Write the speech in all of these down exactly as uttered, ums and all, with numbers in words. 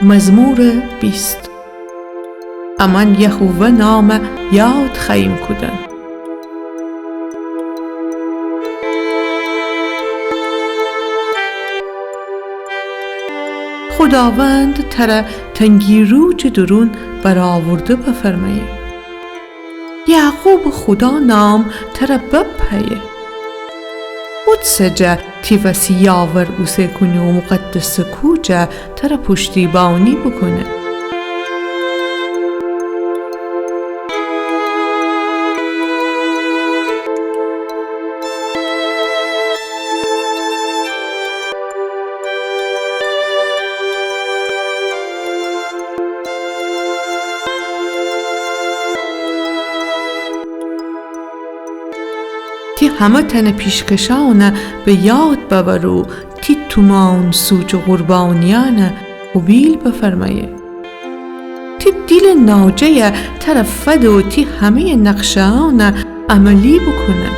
مزمور بیست. امأن یهوه نام یاد خوأییم کودن. خوداوند تره تنگی روجٚ دورون برآورده بفرمأیه. یعقوبٚ خودا نام تره ببهیه. اودسه جا تی وسی یاور اوسه کونه و مقدسٚ کوه جا تره پشتیبانی بوکونه. تی همه تنٚ پیشکشأنه به یاد بأور و تی تومان سوجٚ قربانیأنه قوبیل بفرمأیه. تی دیلٚ ناجه‌یه تره فده و تی همه‌یٚ نقشه‌أنه عملی بوکونه.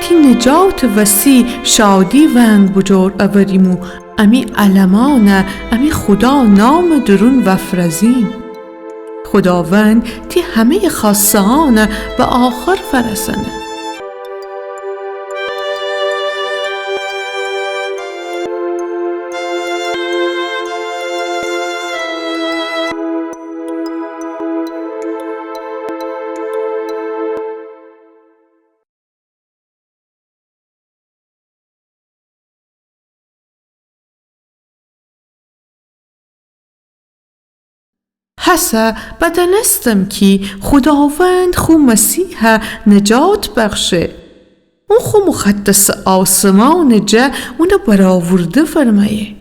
تی نجاتٚ وسی شادی ونگ بوجور اوریمو امی علمأنه امی خودا نامٚ دورون وأفرزیم. خوداوند تی همه‌یٚ خوأسته‌أنه به آخر فرسأنه. هسه بدأنستم کی خوداوند خو مسیحه نجات بخشه. اون خو مقدسٚ آسمانٚ جا اونه برآورده فرمأیه.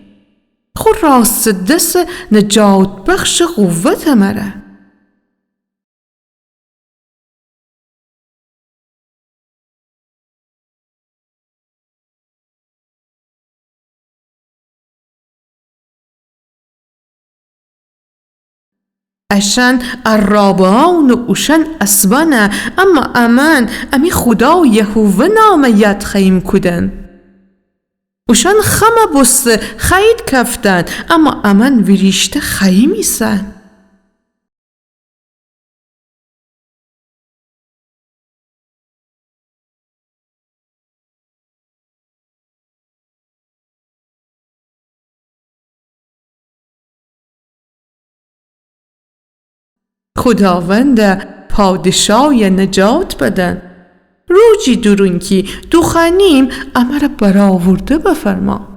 خو راستٚ دسٚ نجات بخشٚ قوته مره. اشأن ارابه‌أن و اوشأن اسبأنه، اما امأن امی خودا یهوه نامه یاد خوأییم کودن. اوشأن خمه بوسته خوأیید کفتن، اما امأن ویریشته خوأییم ایسأن. خوداونده، پادشایه نجات بدن. روجی دورون کی دوخوأنیم، امره برآورده بفرما.